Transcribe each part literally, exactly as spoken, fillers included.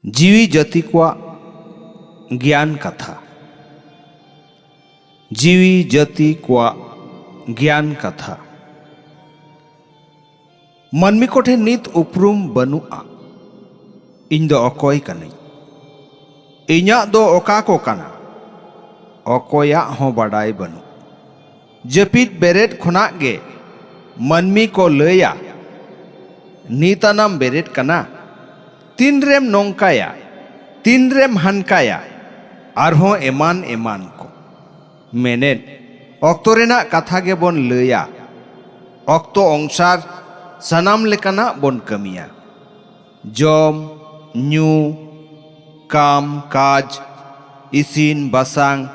ᱡᱤᱣᱤ ᱡᱟᱹᱛᱤ ᱠᱚᱣᱟᱜ ᱜᱮᱭᱟᱱ ᱠᱟᱛᱷᱟ᱾ ᱡᱤᱣᱤ ᱡᱟᱹᱛᱤ ᱠᱚᱣᱟᱜ ᱜᱮᱭᱟᱱ ᱠᱟᱛᱷᱟ᱾ ᱢᱟᱹᱱᱢᱤ ᱠᱚᱴᱷᱮᱱ ᱱᱤᱛ ᱩᱯᱨᱩᱢ ᱵᱟᱹᱱᱩᱜᱼᱟ᱾ ᱤᱧ ᱫᱚ ᱚᱠᱚᱭ ᱠᱟᱹᱱᱟᱹᱧ? ᱤᱧᱟᱜ ᱫᱚ ᱚᱠᱟ ᱠᱚ ᱠᱟᱱᱟ? ᱚᱠᱚᱭᱟᱜ ᱦᱚᱸ ᱵᱟᱰᱟᱭ ᱵᱟᱹᱱᱩᱜ᱾ ᱡᱟᱹᱯᱤᱫ ᱵᱮᱨᱮᱫ ᱠᱷᱚᱱᱟᱜ ᱜᱮ ᱢᱟᱹᱱᱢᱤ ᱠᱚ ᱞᱟᱹᱭᱟ, "ᱱᱤᱛ ᱟᱱᱟᱢ ᱵᱮᱨᱮᱫ ᱠᱟᱱᱟ, ᱛᱤᱱᱨᱮᱢ ᱱᱚᱝᱠᱟᱭᱟ, ᱛᱤᱱᱨᱮᱢ ᱦᱟᱱᱠᱟᱭᱟ", ᱟᱨᱦᱚᱸ ᱮᱢᱟᱱ ᱮᱢᱟᱱ ᱠᱚ᱾ ᱢᱮᱱᱮᱫ, ᱚᱠᱛᱚ ᱨᱮᱱᱟᱜ ᱠᱟᱛᱷᱟ ᱜᱮᱵᱚᱱ ᱞᱟᱹᱭᱟ᱾ ᱚᱠᱛᱚ ᱚᱝᱥᱟᱨ ᱥᱟᱱᱟᱢ ᱞᱮᱠᱟᱱᱟᱜ ᱵᱚᱱ ᱠᱟᱹᱢᱤᱭᱟ᱾ ᱡᱚᱢ, ᱧᱩ, ᱠᱟᱢ, ᱠᱟᱡᱽ, ᱤᱥᱤᱱ, ᱵᱟᱥᱟᱝ,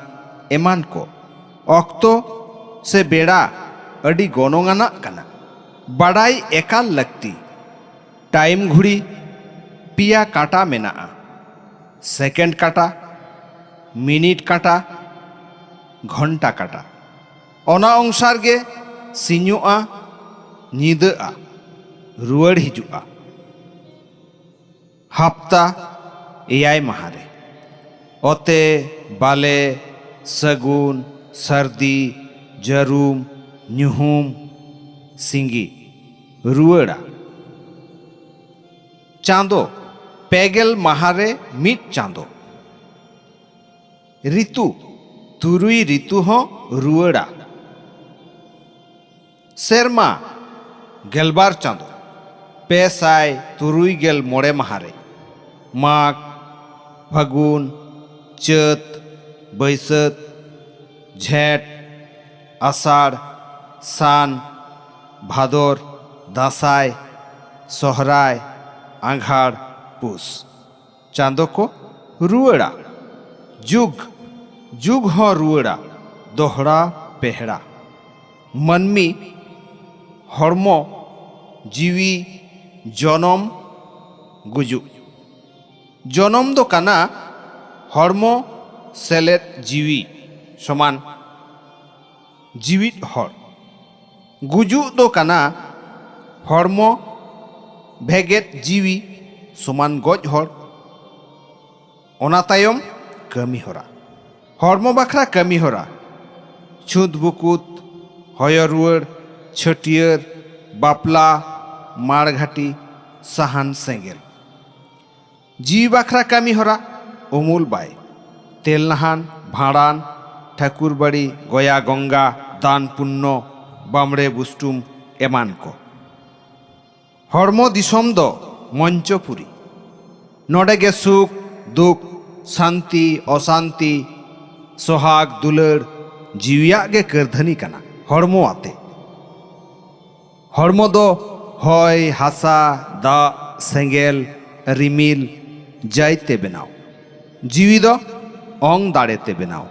ᱮᱢᱟᱱ ᱠᱚ᱾ ᱚᱠᱛᱚ ᱥᱮ ᱵᱮᱲᱟ ᱟᱹᱰᱤ ᱜᱚᱱᱚᱝ ᱟᱱᱟᱜ ᱠᱟᱱᱟ, ᱵᱟᱰᱟᱭ ᱮᱠᱟᱞ ᱞᱟᱹᱠᱛᱤ᱾ ᱴᱟᱭᱤᱢ ᱜᱷᱩᱲᱤ ᱯᱮᱭᱟ ᱠᱟᱸᱴᱟ ᱢᱮᱱᱟᱜᱼᱟ, ᱥᱮᱠᱮᱱᱰ ᱠᱟᱸᱴᱟ, ᱢᱤᱱᱤᱴ ᱠᱟᱸᱴᱟ, ᱜᱷᱚᱱᱴᱟ ᱠᱟᱸᱴᱟ᱾ ᱚᱱᱟ ᱚᱝᱥᱟᱨ ᱜᱮ ᱥᱤᱧᱚᱜᱼᱟ, ᱧᱤᱫᱟᱹᱜᱼᱟ, ᱨᱩᱣᱟᱹᱲ ᱦᱤᱡᱩᱜᱼᱟ᱾ ᱦᱟᱯᱛᱟ ᱮᱭᱟᱭ ᱢᱟᱦᱟ ᱨᱮ ᱚᱛᱮ, ᱵᱟᱞᱮ, ᱥᱟᱹᱜᱩᱱ, ᱥᱟᱹᱨᱫᱤ, ᱡᱟᱹᱨᱩᱢ, ᱧᱩᱦᱩᱢ, ᱥᱤᱸᱜᱤ ᱨᱩᱣᱟᱹᱲᱟ᱾ ᱪᱟᱸᱫᱚ ᱯᱮᱜᱮᱞ ᱢᱟᱦᱟ ᱨᱮ ᱢᱤᱫ ᱪᱟᱸᱫᱚ᱾ ᱨᱤᱛᱩ ᱛᱩᱨᱩᱭ ᱨᱤᱛᱩ ᱦᱚᱸ ᱨᱩᱣᱟᱹᱲᱟ᱾ ᱥᱮᱨᱢᱟ ᱜᱮᱞᱵᱟᱨ ᱪᱟᱸᱫᱚ, ᱯᱮ ᱥᱟᱭ ᱛᱩᱨᱩᱭ ᱜᱮᱞ ᱢᱚᱬᱮ ᱢᱟᱦᱟ ᱨᱮ᱾ ᱢᱟᱜᱽ, ᱯᱷᱟᱹᱜᱩᱱ, ᱪᱟᱹᱛ, ᱵᱟᱹᱭᱥᱟᱹᱛ, ᱡᱷᱮᱸᱴ, ᱟᱥᱟᱲ, ᱥᱟᱱ, ᱵᱷᱟᱫᱚᱨ, ᱫᱟᱸᱥᱟᱭ, ᱥᱚᱦᱨᱟᱭ, ᱟᱸᱜᱷᱟᱲ, ᱯᱩᱥ᱾ ᱪᱟᱸᱫᱚ ᱠᱚ ᱨᱩᱣᱟᱹᱲᱟ᱾ ᱡᱩᱜᱽ, ᱡᱩᱜᱽ ᱦᱚᱸ ᱨᱩᱣᱟᱹᱲᱟ, ᱫᱚᱦᱲᱟ ᱯᱮᱦᱲᱟ᱾ ᱢᱟᱹᱱᱢᱤ ᱦᱚᱲᱢᱚ ᱡᱤᱣᱤ ᱡᱚᱱᱚᱢ ᱜᱩᱡᱩᱜ᱾ ᱡᱚᱱᱚᱢ ᱫᱚ ᱠᱟᱱᱟ ᱦᱚᱲᱢᱚ ᱥᱮᱞᱮᱫ ᱡᱤᱣᱤ ᱥᱚᱢᱟᱱ ᱡᱤᱣᱤᱫ ᱦᱚᱲ᱾ ᱜᱩᱡᱩᱜ ᱫᱚ ᱠᱟᱱᱟ ᱦᱚᱲᱢᱚ ᱵᱷᱮᱜᱮᱫ ᱡᱤᱣᱤ ᱥᱚᱢᱟᱱ ᱜᱚᱡ ᱦᱚᱲ᱾ ᱚᱱᱟ ᱛᱟᱭᱚᱢ ᱠᱟᱹᱢᱤ ᱦᱚᱨᱟ᱾ ᱦᱚᱲᱢᱚ ᱵᱟᱠᱷᱨᱟ ᱠᱟᱹᱢᱤ ᱦᱚᱨᱟ: ᱪᱷᱩᱸᱛ ᱵᱩᱠᱩᱛ, ᱦᱚᱭᱚ ᱨᱩᱣᱟᱹᱲ, ᱪᱷᱟᱹᱴᱭᱟᱹᱨ, ᱵᱟᱯᱞᱟ, ᱢᱟᱲᱜᱷᱟᱴᱤ, ᱥᱟᱦᱟᱱ ᱥᱮᱸᱜᱮᱞ᱾ ᱡᱤᱣᱤ ᱵᱟᱠᱷᱨᱟ ᱠᱟᱹᱢᱤ ᱦᱚᱨᱟ: ᱩᱢᱩᱞ ᱵᱟᱭ, ᱛᱮᱞ ᱱᱟᱦᱟᱱ, ᱵᱷᱟᱸᱰᱟᱱ, ᱴᱷᱟᱹᱠᱩᱨ ᱵᱟᱲᱤ, ᱜᱚᱭᱟ ᱜᱚᱝᱜᱟ, ᱫᱟᱱ ᱯᱩᱱᱱᱚ, ᱵᱟᱢᱲᱮ ᱵᱩᱥᱴᱩᱢ ᱮᱢᱟᱱ ᱠᱚ᱾ ᱦᱚᱲᱢᱚ ᱫᱤᱥᱚᱢ ᱫᱚ ᱢᱚᱧᱪᱚᱯᱩᱨᱤ᱾ ᱱᱚᱰᱮ ᱜᱮ ᱥᱩᱠ, ᱫᱩᱠ, ᱥᱟᱱᱛᱤ, ᱚᱥᱟᱱᱛᱤ, ᱥᱚᱦᱟᱜᱽ, ᱫᱩᱞᱟᱹᱲ, ᱡᱤᱣᱤᱭᱟᱜ ᱜᱮ ᱠᱟᱹᱨᱫᱷᱟᱹᱱᱤ ᱠᱟᱱᱟ ᱦᱚᱲᱢᱚ ᱟᱛᱮ᱾ ᱦᱚᱲᱢᱚ ᱫᱚ ᱦᱚᱭ, ᱦᱟᱥᱟ, ᱫᱟᱜ, ᱥᱮᱸᱜᱮᱞ, ᱨᱤᱢᱤᱞ, ᱡᱟᱭ ᱛᱮ ᱵᱮᱱᱟᱣ᱾ ᱡᱤᱣᱤ ᱫᱚ ᱚᱝ ᱫᱟᱲᱮ ᱛᱮ ᱵᱮᱱᱟᱣ᱾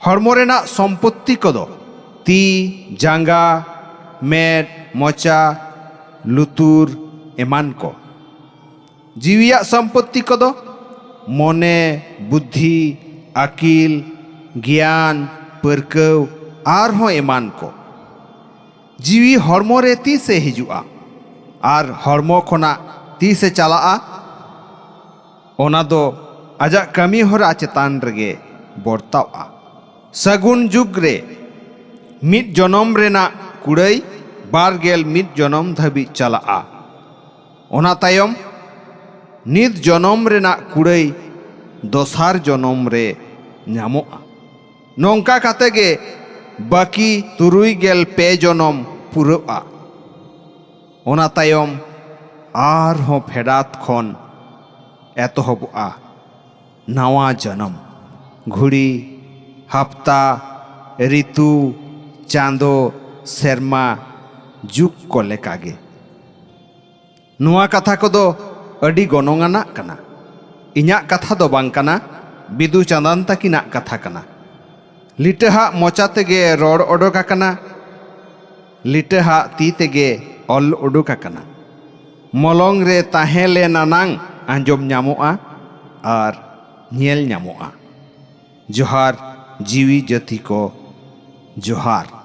ᱦᱚᱲᱢᱚ ᱨᱮᱱᱟᱜ ᱥᱚᱢᱯᱚᱛᱛᱤ ᱠᱚᱫᱚ ᱛᱤ, ᱡᱟᱸᱜᱟ, ᱢᱮᱫ, ᱢᱚᱪᱟ, ᱞᱩᱛᱩᱨ ᱮᱢᱟᱱ ᱠᱚ᱾ ᱡᱤᱣᱤᱭᱟᱜ ᱥᱚᱢᱯᱚᱛᱛᱤ ᱠᱚᱫᱚ ᱢᱚᱱᱮ, ᱵᱩᱫᱽᱫᱷᱤ, ᱟᱹᱠᱤᱞ, ᱜᱮᱭᱟᱱ, ᱯᱟᱹᱨᱠᱟᱹᱣ ᱟᱨᱦᱚᱸ ᱮᱢᱟᱱ ᱠᱚ᱾ ᱡᱤᱣᱤ ᱦᱚᱲᱢᱚ ᱨᱮ ᱛᱤᱥᱮ ᱦᱤᱡᱩᱜᱼᱟ ᱟᱨ ᱦᱚᱲᱢᱚ ᱠᱷᱚᱱᱟᱜ ᱛᱤᱥᱮ ᱪᱟᱞᱟᱜᱼᱟ, ᱚᱱᱟ ᱫᱚ ᱟᱡᱟᱜ ᱠᱟᱹᱢᱤ ᱦᱚᱨᱟ ᱪᱮᱛᱟᱱ ᱨᱮᱜᱮ ᱵᱚᱨᱛᱟᱣᱜᱼᱟ᱾ ᱥᱟᱹᱜᱩᱱ ᱡᱩᱜᱽ ᱨᱮ ᱢᱤᱫ ᱡᱚᱱᱚᱢ ᱨᱮᱱᱟᱜ ᱠᱩᱲᱟᱹᱭ ᱵᱟᱨ ᱜᱮᱞ ᱢᱤᱫ ᱡᱚᱱᱚᱢ ᱫᱷᱟᱹᱵᱤᱡ ᱪᱟᱞᱟᱜᱼᱟ᱾ ᱚᱱᱟ ᱛᱟᱭᱚᱢ ᱱᱤᱛ ᱡᱚᱱᱚᱢ ᱨᱮᱱᱟᱜ ᱠᱩᱲᱟᱹᱭ ᱫᱚᱥᱟᱨ ᱡᱚᱱᱚᱢ ᱨᱮ ᱧᱟᱢᱚᱜᱼᱟ᱾ ᱱᱚᱝᱠᱟ ᱠᱟᱛᱮ ᱜᱮ ᱵᱟᱹᱠᱤ ᱛᱩᱨᱩᱭ ᱜᱮᱞ ᱯᱮ ᱡᱚᱱᱚᱢ ᱯᱩᱨᱟᱹᱜᱼᱟ᱾ ᱚᱱᱟ ᱛᱟᱭᱚᱢ ᱟᱨᱦᱚᱸ ᱯᱷᱮᱰᱟᱛ ᱠᱷᱚᱱ ᱮᱛᱚᱦᱚᱵᱚᱜᱼᱟ ᱱᱟᱣᱟ ᱡᱚᱱᱚᱢ᱾ ᱜᱷᱩᱲᱤ, ᱦᱟᱯᱛᱟ, ᱨᱤᱛᱩ, ᱪᱟᱸᱫᱚ, ᱥᱮᱨᱢᱟ, ᱡᱩᱜᱽ ᱠᱚ ᱞᱮᱠᱟᱜᱮ᱾ ᱱᱚᱣᱟ ᱠᱟᱛᱷᱟ ᱠᱚᱫᱚ ᱟᱹᱰᱤ ᱜᱚᱱᱚᱝ ᱟᱱᱟᱜ ᱠᱟᱱᱟ᱾ ᱤᱧᱟᱜ ᱠᱟᱛᱷᱟ ᱫᱚ ᱵᱟᱝ ᱠᱟᱱᱟ, ᱵᱤᱫᱩ ᱪᱟᱸᱫᱟᱱ ᱛᱟᱹᱠᱤᱱᱟᱜ ᱠᱟᱛᱷᱟ ᱠᱟᱱᱟ᱾ ᱞᱤᱴᱟᱹᱦᱟᱜ ᱢᱚᱪᱟ ᱛᱮᱜᱮ ᱨᱚᱲ ᱚᱰᱚᱠ ᱟᱠᱟᱱᱟ, ᱞᱤᱴᱟᱹᱦᱟᱜ ᱛᱤ ᱛᱮᱜᱮ ᱚᱞ ᱩᱰᱩᱠ ᱟᱠᱟᱱᱟ᱾ ᱢᱚᱞᱚᱝ ᱨᱮ ᱛᱟᱦᱮᱸ ᱞᱮᱱ ᱟᱱᱟᱝ ᱟᱸᱡᱚᱢ ᱧᱟᱢᱚᱜᱼᱟ ᱟᱨ ᱧᱮᱞ ᱧᱟᱢᱚᱜᱼᱟ᱾ ᱡᱚᱦᱟᱨ ᱡᱤᱣᱤ ᱡᱟᱹᱛᱤ ᱠᱚ, ᱡᱚᱦᱟᱨ᱾